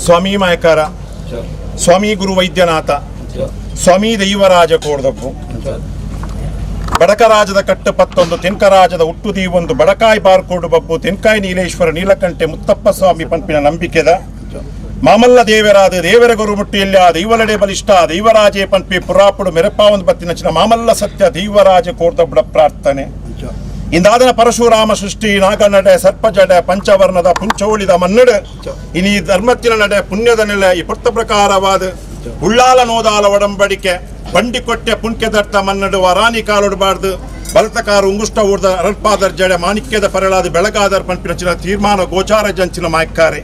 ಸ್ವಾಮಿ ಮಾಯಕಾರ, ಸ್ವಾಮಿ ಗುರು ವೈದ್ಯನಾಥ, ಸ್ವಾಮಿ ದೈವರಾಜ ಕೋಡ್ದಬ್ಬು ಬಡಕರಾಜದ ಕಟ್ಟು ಪತ್ತೊಂದು ತೆನ್ಕರಾಜದ ಹುಟ್ಟು ದೀವೊಂದು ಬಡಕಾಯಿ ಬಾರ್ಕೋಡು ಬಬ್ಬು ತೆನ್ಕಾಯಿ ನೀಲೇಶ್ವರ ನೀಲಕಂಠೆ ಮುತ್ತಪ್ಪ ಸ್ವಾಮಿ ಪಂಪಿನ ನಂಬಿಕೆದ ಮಾಮಲ್ಲ ದೇವರಾದ ದೇವರ ಗುರು ಮುಟ್ಟಿಯಲ್ಲಿ ಆ ದೈವಲಡೆ ಬಲಿಷ್ಠ ದೈವರಾಜೇ ಪಂಪಿ ಪುರಾಪುಡು ಮೆರಪಾವಂದು ಬತ್ತಿನಚಿನ ಮಾಮಲ್ಲ ಸತ್ಯ ದೈವರಾಜ ಕೋರ್ದಬ್ಬಡ ಪ್ರಾರ್ಥನೆ. ಇಂದಾದನ ಪರಶುರಾಮ ಸೃಷ್ಟಿ ನಾಗನಡೆ ಸರ್ಪಜಡೆ ಪಂಚವರ್ಣದ ಪುಂಚೋಳಿದ ಮನ್ನಡು ಇನಿ ಧರ್ಮತ್ತಿನ ನಡೆ ಪುಣ್ಯದ ನೆಲೆ ಈ ಪುರ್ತ ಪ್ರಕಾರವಾದ ಉಳ್ಳಾಲ ನೋದಾಲ ಒಡಂಬಡಿಕೆ ಬಂಡಿಕೊಟ್ಟೆ ಪುಣ್ಕೆ ದರ್ತ ಮನ್ನಡು ವರಾನಿ ಕಾಲೊಡಬಾರ್ದು ಬಲತಕಾರ ಉಂಗುಷ್ಟ ಊರ್ದ ಅರಳ್ಪಾದರ್ ಜಡೆ ಮಾಣಿಕ್ಯದ ಪರಳಾದ ಬೆಳಗಾದರ್ ಪಂಪಿನಚಿನ ತೀರ್ಮಾನ ಗೋಚಾರ ಜಂಚಿನ ಮಾಯ್ಕಾರೆ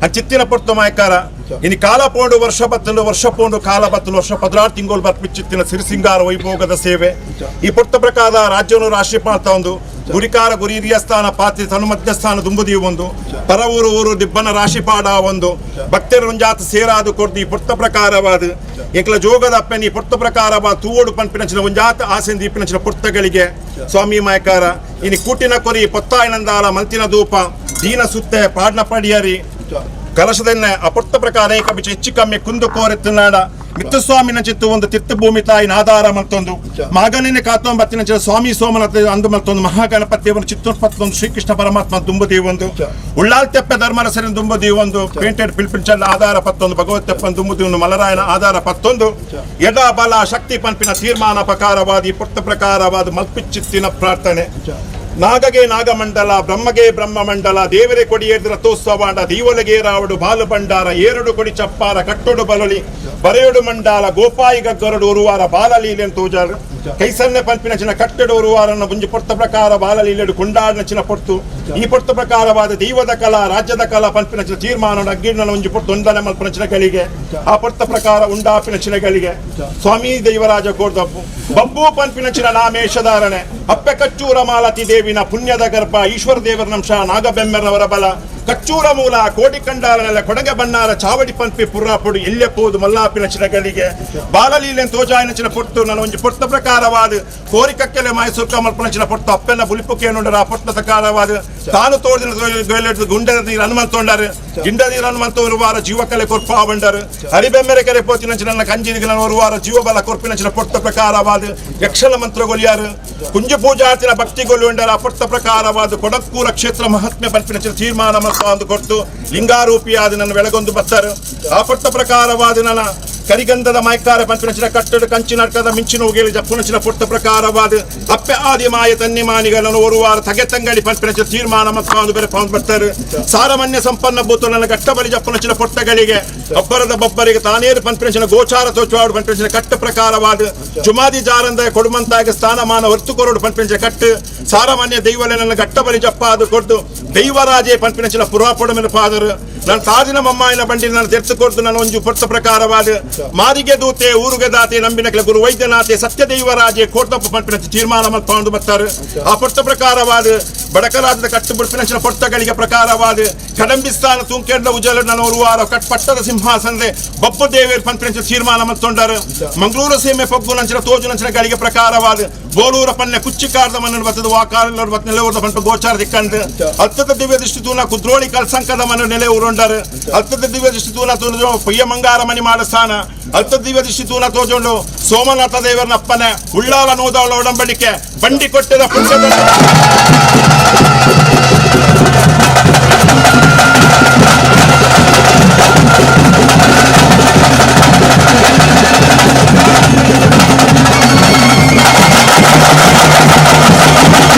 ಅಂಚಿತ್ತಿನ ಪೊರ್ತು ಮಾಯ್ಕಾರ. ಇನಿ ಕಾಲ ಪೋಂಡು ವರ್ಷ ಬತ್ತಲು, ವರ್ಷ ಪೋಂಡು ಕಾಲ ಬತ್ತಲು, ವರ್ಷ 16 ತಿಂಗಳು ಬರ್ಪಿಚ್ಚಿತ್ತಿನ ಸಿರಿಸಿಂಗಾರ ವೈಭೋಗದ ಸೇವೆ. ಈ ಪೊರ್ತ ಪ್ರಕಾರ ರಾಜ್ಯವನ್ನು ರಾಷ್ಟ್ರೀಯ ಮಾಡ್ತಾ ಒಂದು ಗುರಿಕಾರ ಗುರಿ ಹಿರಿಯ ಸ್ಥಾನ ಪಾತ್ರಿ ತನು ಮಧ್ಯಸ್ಥಾನ ದುಂಬುದಿ ಒಂದು ಪರ ಊರು ಊರು ದಿಬ್ಬನ ರಾಶಿ ಪಾಡ ಒಂದು ಭಕ್ತರ ಒಂಜಾತ ಸೇರಾದು ಕೊರ್ದು ಈ ಪೊರ್ತ ಪ್ರಕಾರವಾದ ಎಂಕ್ಲ ಜೋಗದ ಅಪ್ಪನ ಈ ಪೊರ್ತ ಪ್ರಕಾರವಾದ ತೂವೋಡು ಪನ್ಪಿನಂಚಿನ ಒಂಜಾತ ಆಸೆ ದೀಪಿನಂಚಿನ ಪೊರ್ತಗಳಿಗೆ ಸ್ವಾಮಿ ಮಾಯಕಾರ. ಇನಿ ಕೂಟಿನ ಕೊರಿ ಪೊತ್ತಾಯನಂದಾಲ ಮಲ್ತಿನ ಧೂಪ ದೀನ ಸುತ್ತೆ ಪಾಡ್ನ ಪಡಿಯರಿ ಕಲಶದನ್ನೇ ಅಪೊರ್ತ ಪ್ರಕಾರ ಏಕ ಹೆಚ್ಚು ಕಮ್ಮಿ ಕುಂದು ಕೋರೆತ್ತುನಾಡ ಮಿತ್ತಸ್ವಾಮಿನ ಚಿತ್ತು ಒಂದು ತಿತ್ತು ಭೂಮಿ ತಾಯಿನ ಆಧಾರ ಮತ್ತೊಂದು ಮಾಗನಿನ ಕಾತೊಂಬತ್ತಿನ ಸ್ವಾಮಿ ಸೋಮನಾಥ ಅಂದು ಮತ್ತೊಂದು ಮಹಾಗಣಪತಿಯವರು ಚಿತ್ತೋತ್ಪತ್ತೊಂದು ಶ್ರೀಕೃಷ್ಣ ಪರಮಾತ್ಮ ದುಂಬುದೀವೊಂದು ಉಳ್ಳಾಲ್ ತೆಪ್ಪೆ ಧರ್ಮರಸರಿನ ದುಂಬುದೀವೊಂದು ಪೇಂಟೆಡ್ ಪಿಲ್ಪಿಂಚಲ್ಲ ಆಧಾರ ಪತ್ತೊಂದು ಭಗವತ್ ತೆಪ್ಪನ ದುಂಬುದೀವೊಂದು ಮಲರಾಯನ ಆಧಾರ ಪತ್ತೊಂದು ಎಡ ಬಲ ಶಕ್ತಿ ಪಂಪಿನ ತೀರ್ಮಾನ ಪ್ರಕಾರವಾದ ಈ ಪುಟ್ಟ ಪ್ರಕಾರವಾದ ಮಲ್ಪಿಚ್ಚಿತ್ತಿನ ಪ್ರಾರ್ಥನೆ. ನಾಗಗೆ ನಾಗಮಂಡಲ, ಬ್ರಹ್ಮಗೆ ಬ್ರಹ್ಮಮಂಡಲ, ದೇವರೇ ಕೊಡಿಯೇದ್ರ ರಥೋತ್ಸವಾಂಡ ದೀವಲಗೆ ರಾವಡು ಬಾಲು ಭಂಡಾರ ಏರಡು ಕೊಡಿ ಚಪ್ಪಾರ ಕಟ್ಟೊಡು ಬಲೊಲಿ ಬರೆಯೊಡು ಮಂಡಾಲ ಗೋಪಾಯಿ ಗಗ್ಗರಡು ಉರುವಾರ ಬಾಲಲೀಲೆನ್ ತೋಜಾರು ಕೈಸನ್ನೆ ಪಂಪಿನ ಚಿನ ಕಟ್ಟೆಡು ಉರುವಾರನ್ನು ಬುಂಜಿ ಪೊರ್ತ ಪ್ರಕಾರ ಬಾಲಲೀಲೆಡು ಕೊಂಡಾಡಿನ ಚಿನ ಪೊರ್ತು. ಈ ಪೊರ್ತ ಪ್ರಕಾರವಾದ ದೈವದ ಕಲಾ ರಾಜ್ಯದ ಕಲಾ ಪಂಪಿನ ಚಿನ ತೀರ್ಮಾನ ಅಗ್ಗಿನ ಒಂಜಿ ಪೊರ್ತು ಒಂದನೆ ಮಲ್ಪನ ಚಿನಗಳಿಗೆ ಆ ಪೊರ್ತ ಪ್ರಕಾರ ಉಂಡಾಪಿನ ಚಿನಗಳಿಗೆ ಸ್ವಾಮಿ ದೈವರಾಜ ಕೋರ್ದಬ್ಬು ಬಬ್ಬು ಪಂಪಿನ ಚಿನ ನಾಮೇಶಧಾರಣೆ ಅಪ್ಪೆ ಕಚ್ಚೂರ ಮಾಲತಿ ದೇವಿನ ಪುಣ್ಯದ ಗರ್ಭ ಈಶ್ವರ ದೇವರನಂಶ ನಾಗಬೆಮ್ಮೆರವರ ಬಲ ಕಚ್ಚೂರ ಮೂಲ ಕೋಟಿ ಕಂಡಾಲನೆಲ್ಲ ಕೊಡಗೆ ಬಣ್ಣಾರ ಚಾವಡಿ ಪಂಪಿ ಪುರ್ರಾಪುಡು ಎಲ್ಲೆಪ್ಪೋದು ಮಲ್ಲಾಪಿನ ಚಿನಗಳಿಗೆ ಬಾಲಲೀಲೆನ್ ತೋಜಾಯಿನ ಚಿನ ಪೊರ್ತು ನನ್ನ ಒಂಜಿ ಪೊರ್ತ ಪ್ರಕಾರವಾದ ಕೋರಿಕಕ್ಕೆಲೆ ಮಾಯಸುರ್ಕ ಮಲ್ಪನ ಚಿನ ಪೊರ್ತು ಅಪ್ಪೆನ ಬುಲಿಪುಕೇನುಂಡರ ಆ ಪೊರ್ತ ಪ್ರಕಾರವಾದ ತಾನು ತೋಡಿನ ಗುಂಡೆ ನೀರು ಹನುಮಂತೊಂಡರು ಗಿಂಡ ನೀರು ಹನುಮಂತ ಒಂದು ವಾರ ಜೀವಕಲೆ ಕೊರ್ಪಾವಂಡರು ಹರಿಬೆಮ್ಮೆರೆ ಕೆರೆ ಪೋತಿನ ನನ್ನ ಕಂಜಿನಿಗೆ ಒಂದು ವಾರ ಜೀವಬಲ ಕೊರ್ಪಿನ ಚಿನ ಪೊರ್ತ ಪ್ರಕಾರವಾದ ಯಕ್ಷನ ಮಂತ್ರಗೊಲಿಯಾರು ಕುಂಜ ಪೂಜಾರ್ತಿನ ಭಕ್ತಿಗೊಳ್ಳುಂಡರ ಆ ಪೊರ್ತ ಪ್ರಕಾರವಾದ ಕೊಡಕ್ಕೂರ ಕ್ಷೇತ್ರ ಮಹಾತ್ಮೆ ಪಲ್ಪಿನ ಚಿನ ತೀರ್ಮಾನ ಮತ್ತು ಕೊಟ್ಟು ಲಿಂಗಾರೂಪಿಯಾದ ನನ್ನ ಬೆಳಗೊಂದು ಬತ್ತರು ಆ ಪೊರ್ತ ಪ್ರಕಾರವಾದ ನನ್ನ ಕರಿಗಂಧದ ಮಾಯ್ಕಾರ ಪಂಪಿನಚಿನ ಕಟ್ಟಡ ಕಂಚಿನರ್ಕದ ಮಿಂಚಿನ ಉಗೇಲಿ ಜಪ್ಪುನಚಿನ ಪೊರ್ತ ಪ್ರಕಾರವಾದ ಅಪ್ಪೆ ಆದಿ ಮಾಯ ತನ್ನಿ ಮಾನಿಗಳನ್ನು ಒಂದು ವಾರ ತಗೆ ತಂಗಡಿ ಪಂಪಿನಚಿನ ತೀರ್ಮಾನ ಮತ್ತು ಬೇರೆ ಪೌಂದ್ ಬರ್ತಾರೆ ಸಾರಮಾನ್ಯ ಸಂಪನ್ನ ಬೂತು ನನ್ನ ಗಟ್ಟಬಲಿ ಜಪ್ಪುನಚಿನ ಪೊರ್ತಗಳಿಗೆ ಅಬ್ಬರದ ಬೊಬ್ಬರಿಗೆ ತಾನೇರು ಪಂಪಿನಚಿನ ಗೋಚಾರ ತೋಚುವಾಡು ಪಂಪಿನಚಿನ ಕಟ್ಟ ಪ್ರಕಾರವಾದ ಜುಮಾದಿ ಜಾರಂದ ಕೊಡುಮಂತಾಗ ಸ್ಥಾನಮಾನ ಹೊರ್ತು ಕೊರಡು ಪಂಪಿನಚಿನ ಕಟ್ಟು ಸಾರಮಾನ್ಯ ದೈವಲೆ ನನ್ನ ಗಟ್ಟಬಲಿ ಜಪ್ಪ ಅದು ಕೊಡ್ದು ದೈವರಾಜೇ ಪಂಪಿನಚಿನ ಪುರಾಪೊಡ ಮೇಲೆ ಪಾದರು ನನ್ನ ತಾದಿನ ಮಮ್ಮಾಯಿನ ಬಂಡಿ ನಾನು ತೆರೆದು ಕೊಡ್ದು ನನ್ನ ಒಂಜು ಪೊರ್ತ ಪ್ರಕಾರವಾದ ಮಾರಿಗೆ ದೂತೆ ಊರುಗೆ ದಾತೆ ನಂಬಿನ ಗುರು ವೈದ್ಯನಾಥೆ ಸತ್ಯದೈವರಾಜೆ ಕೋಟಪ್ಪ ಪಂಪಿನ ತೀರ್ಮಾನ ಮತ್ತು ಬರ್ತಾರೆ ಆ ಪೊರ್ತ ಪ್ರಕಾರವಾದ ಬಡಕರಾಜದ ಕಟ್ಟು ಬಿಡ್ಪಿನಂಚಿನ ಪೊರ್ತಗಳಿಗೆ ಪ್ರಕಾರವಾದ ಕಡಂಬಿಸ್ಥಾನ ತೂಂಕೆಂಡ ಉಜಲ ನನ್ನ ಒಂದು ವಾರ ಕಟ್ ಪಟ್ಟದ ಸಿಂಹಾಸನದೆ ಬಬ್ಬು ದೇವೇರ್ ಪಂಪಿನಂಚಿನ ತೀರ್ಮಾನ ಮತ್ತೊಂಡರು ಮಂಗಳೂರು ಸೀಮೆ ಪೊಗ್ಗು ನಂಚಿನ ತೋಜು ನಂಚಿನ ಗಳಿಗೆ ಪ್ರಕಾರವಾದ ಬೋಲೂರ ಪನ್ನೆ ಕುಚ್ಚಿಕಾರದ ಮಣ್ಣು ಬತ್ತದ ವಾಕಾರ ನೆಲೆ ಊರ್ದ ಪಂಪ ಗೋಚಾರ ದಿಕ್ಕಂಡು ಅತ್ತದ ದಿವ್ಯ ದೃಷ್ಟಿ ತೂನ ಕುದ್ರೋಳಿ ಕಲ್ಸಂಕದ ಮಣ್ಣು ನೆಲೆ ಊರುಂಡರು ಅತ್ತದ ದಿವ್ಯ ದೃಷ್ಟಿ ತೂನ ತೂನ ಪೊಯ್ಯ ಮಂಗಾರ ಮಣಿ ಮಾಡ ಸ್ಥಾನ ಅಲ್ತ ದಿವ್ಯ ದೃಷ್ಟಿ ತೂನ ತೋಜೊಂಡು ಸೋಮನಾಥ ದೇವರನಪ್ಪನೆ ಉಳ್ಳಾಲ ನೋದಾಳ ಒಡಂಬಡಿಕೆ ಬಂಡಿ ಕೊಟ್ಟದ ಪುಣ್ಯದ